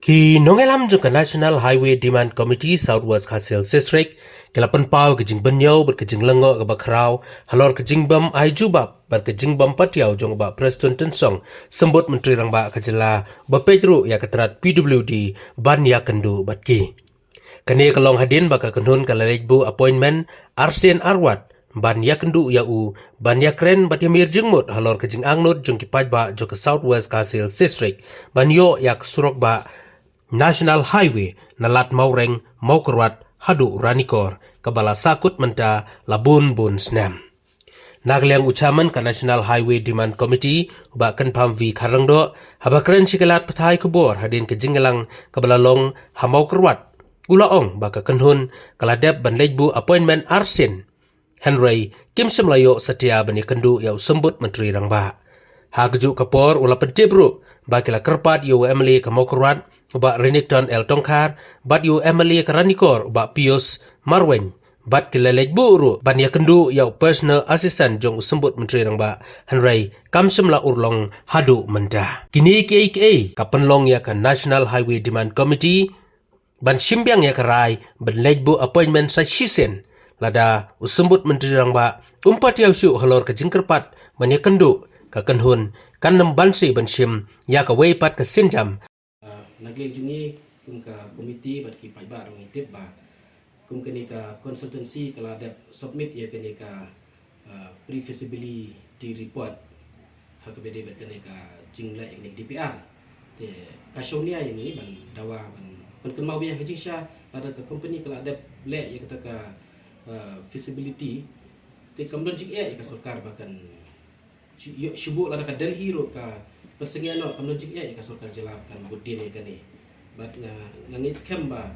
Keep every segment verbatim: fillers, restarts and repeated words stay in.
Ki nongïalam jong ka National Highway Demand Committee South West Khasi Hills District ki la pynpaw ka jingbynñiaw bad ka jinglyngngoh kaba khraw halor ka jingbym ai jubab bad ka jingbym patiaw jong u Bah Prestone Tynsong, Symbud Myntri Rangbah ka jylla, ba peit ruh ïa ka tnat P W D ban ïakynduh bad ki. Kane ka long hadien ba ka kynhun ka la leit buh appointment arsien arwat ban ïakynduh ïa u, ban ïakren bad ïamir jingmut halor ka jingangnud jong ki paidbah jong ka South West Khasi Hills District ban ïoh ïa ka surok bah National Highway na Lad Mawreng, Mawkyrwat haduh Ranikor, kaba la sahkut mynta la bun bun snem. Na ka liang u Chairman ka National Highway Demand Committee, u Bah Kynpham V Kharlyngdoh, haba kren sha ki lad pathai khubor hadien ka jingïalang kaba la long ha Mawkyrwat, u la ong ba ka kynhun ka la dep ban leit buh appointment arsien, hynrei kim shym la ïoh satia ban ïakynduh ïa u Symbud Myntri Rangbah. Ha kajuh ka por u la pyntip ruh ba ki la kyrpad ïa u M L A ka Mawkyrwat, u Bah Renikton L Tongkhar, bad ïa u M L A ka Ranikor, u Bah Pius Marwein, bad ki la leit buh ruh ban ïakynduh ïa u Personal Assistant jong u Symbud Myntri Rangbah, hynrei kam shym la urlong haduh mynta. Kine kiei kiei ka pynlong ïa ka National Highway Demand Committee ban shim biang ïa ka rai ban leit buh appointment sa shisien, lada u Symbud Myntri Rangbah um patiaw shuh halor ka jingkyrpad ban ïakynduh, ka kynhun kan nym banse ban shim ïa kawei pat ka sienjam. Ah, na ka liang jong ngi kum ka komiti bad ki paidbah ruh ngi tip ba kum kane ka consultancy ka la dep submit ïa kane ka, ah, pre-feasibility report ha kaba ïadei bad kane ka jingleh ïa kane ka D P R. Te ka shong nia ïa ngi ban dawa ban, ban kynmaw biang ha jingshisha lada ka company ka la dep leh ïa kata ka, ah, feasibility, te kam don jingeh ïa ka sorkar ba kan shu-, ïoh shu buh lada ka Delhi ruh ka pynsangeh noh, kam don jingeh ïa ka sorkar jylla ba kan bud dien ïa kane. Bad nga, nga ngeit skhem ba,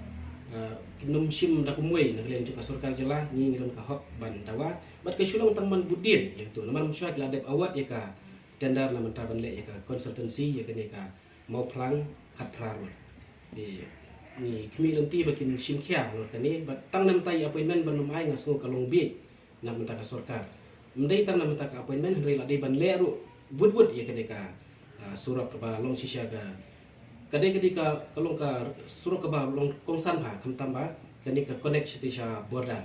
ah, kin nym shim da kumwei na ka liang jong ka sorkar jylla, ngi ngi don ka hok ban dawa. Bad ka shu long tang ban bud dien ïa kato, namar mynshwa ki la dep award ïa ka tender na mynta ban leh ïa ka consultancy ïa kane ka Mawphlang Khatphra Road. Te ngi khmih lynti ba kin shim khia halor kane, bad tang na mynta ïa appointment ban nym ai nga sngew ka long bieit na mynta ka sorkar. Ym dei tang na mynta ka appointment, hynrei la dei ban leh ruh wut wut ïa kane ka, ah, surok kaba long shisha ka, ka dei, ka dei ka, ka long ka surok kaba long kongsan bha, khamtam ba kane ka connect shatei sha border.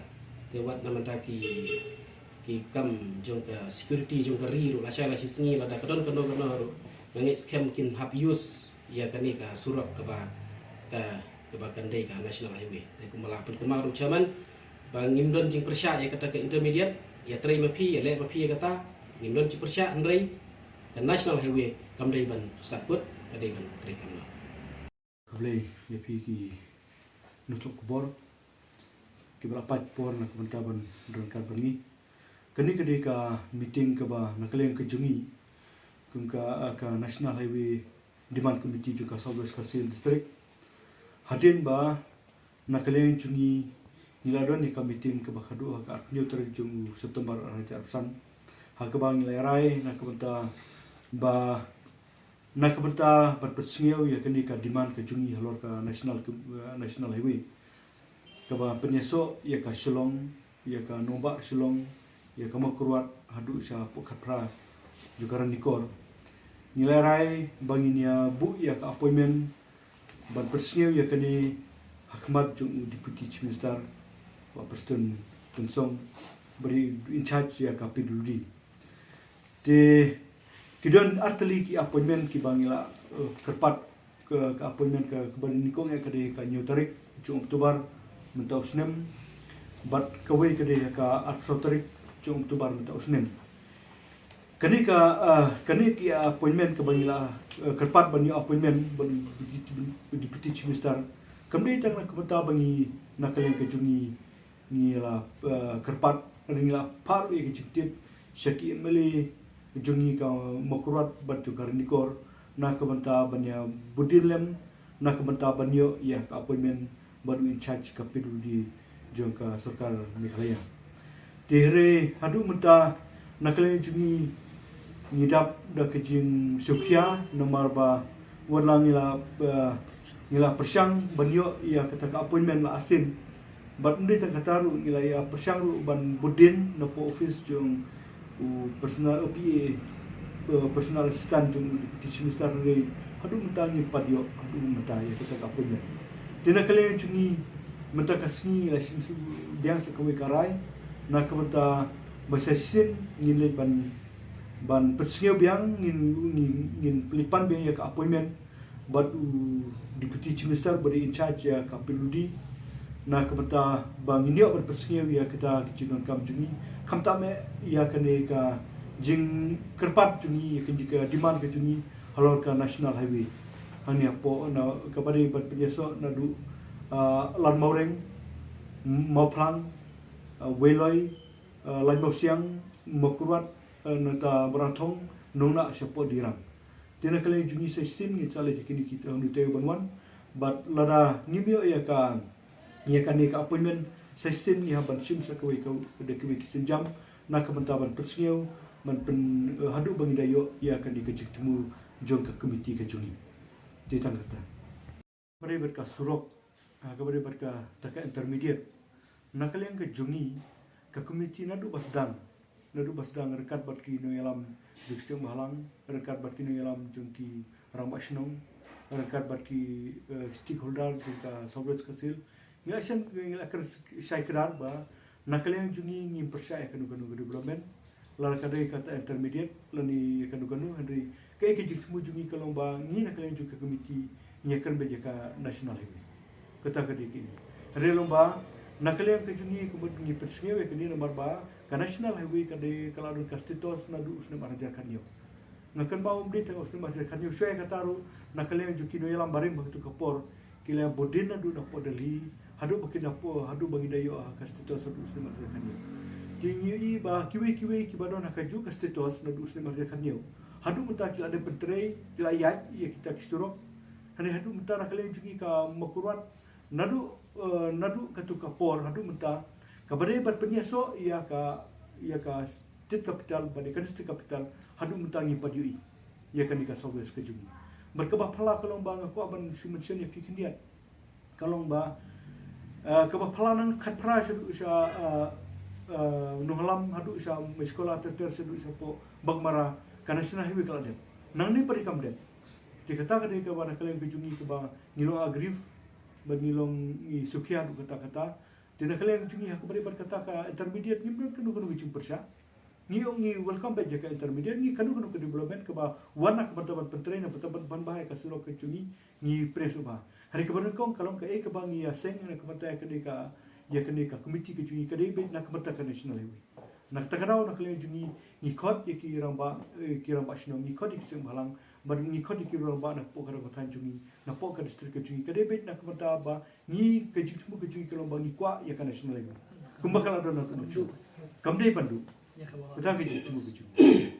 Te wat na mynta ki, ki kam jong ka security jong ka ri ruh lashai lashisngi lada ka don kano kano ruh, nga ngeit skhem kin hap use ïa kane ka surok kaba, ka, kaba kan dei ka National Highway. Te kumba la pynkynmaw ruh Chairman ba ngim don jingpyrshah ïa kata ka intermediate, ïatrei ma phi, ïaleh ma phi ïa kata, ngim don jingpyrshah, hynrei ka National Highway kam dei ban sahkut, ka dei ban trei kam noh. Khublei ïa phi ki nongthoh khubor kiba la pait por na ka bynta ban don ryngkat bad ngi. Kane ka dei ka meeting kaba na ka liang ka jong ngi kum ka, ah, ka National Highway Demand Committee jong ka South West Khasi Hills District. Hadien ba na ka liang jong ngi ngi la don ïa ka meeting kaba khadduh ha ka arphew tarik jong u September arhajar arphew san, ha kaba ngi la rai na ka bynta ba, na ka bynta ban pynsngew ïa kane ka demand ka jong ngi halor ka national, eh, National Highway kaba pynïasoh ïa ka Shillong, ïa ka nongbah Shillong, ïa ka Mawkyrwat haduh sha Pokhatphra jong ka Ranikor. Ngi la rai ba ngin ïa buh ïa ka appointment ban pynsngew ïa kane ha khmat jong u Deputy Chief Minister, Bah Prestone Tynsong, ba dei in charge ïa ka P W D. Te ki don artylli ki appointment kiba ngi la, eh, kyrpad, ka, ka appointment ka, kaba nyngkong ïa ka dei ka hynñiew tarik jong October mynta u snem, bad kawei ka dei ka arphew tarik jong October mynta u snem. Kane ka, ah, kane ki appointment kaba ngi la, eh, kyrpad ban ïoh appointment bad u Deputy Chief Minister, kam dei tang na ka bynta ba ngi na ka liang ka jong ngi ngi la, eh, kyrpad, ngi la phah ïa ka jingtip sha ki M L A jong ngi ka Mawkyrwat bad jong ka Ranikor na ka bynta ban ïa bud dien lem, na ka bynta ban ïoh ïa ka appointment bad u in charge ka P W D jong ka sorkar Meghalaya. Te hynrei haduh mynta na ka liang jong ngi ngi dap da ka jingsngewkhia namar ba wat la ngi la, eh, ngi la pyrshang ban ïoh ïa kata ka appointment la arsien. Bad ym dei tang kata ruh, ngi la ïa pyrshang ruh ban bud dien na post office jong u personal, o P A, eh, personal assistant jong u Deputy Chief Minister, hynrei Haduh mynta ngim pat ïoh haduh mynta ïa kata ka appointment. Te na ka liang jong ngi mynta ka sngi la shim biang sa kawei ka rai, na ka bynta ba sa shisien ngin leit ban, ban pynsngew biang, ngin, ngin, ngin pynleit pan biang ïa ka appointment bad u Deputy Chief Minister ba dei in charge ïa ka P W D. Na ka bynta ba ngin ïoh ban pynsngew ïa kata ka jingdonkam jong ngi, khamtam eh ïa kane ka jingkyrpad jong ngi, ïa ka jing, ka demand ka jong ngi halor ka National Highway. Hangne hapoh na kaba dei ban pynïasoh naduh, ah, Lad Mawreng, Mawphlang, ah, Weiloi, ah, Laitumkhrah, Mawkyrwat, ah, nangta Mawryngkneng, Nongnah shapoh Dirrang. Te na ka liang jong ngi sa shisien ngin sa leit ïa kine ki, ah, hynriew taïew ban wan. Bad lada ngim ïoh ïa ka, ïa kane ka appointment, sa shisien ngi hap ban shim sa kawei ka, da kawei ki sienjam na ka bynta ban pynsngew, ban pyn, eh, haduh ba ngi da ïoh ïa kane ka jingthmu jong ka komiti ka jong ngi. Te tang kata. Kaba dei bad ka surok, ah, kaba dei bad kata ka intermediate. Na ka liang ka jong ngi, ka komiti naduh ba sdang, naduh ba sdang ryngkat bad ki nongïalam jong ki seng bhalang, ryngkat bad ki nongïalam jong ki rangbah shnong, ryngkat bad ki, eh, stakeholder jong ka South West Khasi Hills. Ngi la shem, ngi la kren shai kdar ba na ka liang jong ngi ngim pyrshah ïa kano kano ka development, lada ka dei kata intermediate lane ïa kano kano, hynrei kaei ka jingthmu jong ngi ka long ba ngi na ka liang jong ka komiti ngi ïakren beit ïa ka National Highway. Kata ka dei kaei. Hynrei long ba na ka liang ka jong ngi kumba ngi pynsngew ïa kane namar ba ka National Highway ka dei ka la don ka status naduh u snem ar hajar khathynñiew. Nga kynmaw ym dei tang u snem ar hajar khathynñiew, shuwa ïa kata ruh na ka liang jong ki nongïalam barim ha kato ka por, ki la ïa bud dien naduh napoh Delhi haduh ba ki napoh, haduh ba ngi da ïoh ha ka status haduh u snem ar hajar khathynñiew. Te ngi ïohi ba kiwei kiwei kiba don ha kajuh ka status naduh u snem ar hajar khathynñiew, haduh mynta ki la dep pyntrei, ki la ïaid ïa kita ki surok. Hynrei haduh mynta na ka liang jong ngi ka Mawkyrwat, naduh, eh, naduh kato ka por haduh mynta, kaba dei ban pynïasoh ïa ka, ïa ka state capital bad ïa ka district capital, haduh mynta ngim pat ïohi ïa kane ka South West ka jong ngi. Bad kaba phylla ka long ba nga kwah ban shu mention ïa phi khyndiat, ka long ba, eh, kaba phylla nang khatphra shaduh sha, eh, eh, Nongïalam haduh sha Maïskela ter ter shaduh shapoh Baghmara, ka National Highway ka la dep. Nangne pat kam dep. Te kata ka dei kaba na ka liang ka jong ngi kaba ngi long aggrieved bad ngi long, ngi sukhiat haduh katta katta. Te na ka liang jong ngi ha kaba dei bad kata ka intermediate ngim don kano kano ka jingpyrshah. Ngi ong ngi welcome beit ïa ka intermediate, ngi kano kano ka development kaba wan na ka bynta ban pyntrei, na ka bynta ban, ban bha ïa ka surok ka jong ngi, ngi pyrshah bha. Hynrei kaba nyngkong ka long kaei kaba ngi ïaseng na ka bynta ïa kane ka, ïa kane ka komiti ka jong ngi ka dei beit na ka bynta ka National Highway. Na kata ka daw na ka liang jong ngi ngi khot ïa ki rangbah, eh, ki rangbah shnong, ngi khot ïa ki seng bhalang, bad ngi khot ïa ki rangbah napoh ka dong ka thaiñ jong ngi, napoh ka district ka jong ngi, ka dei beit na ka bynta ba ngi ka jingthmu ka jong ngi ka long ba ngi kwah ïa ka National Highway. Kumba ka la don na ka bynta. Kam dei ban duh. Kata ka jingthmu ka jong ngi.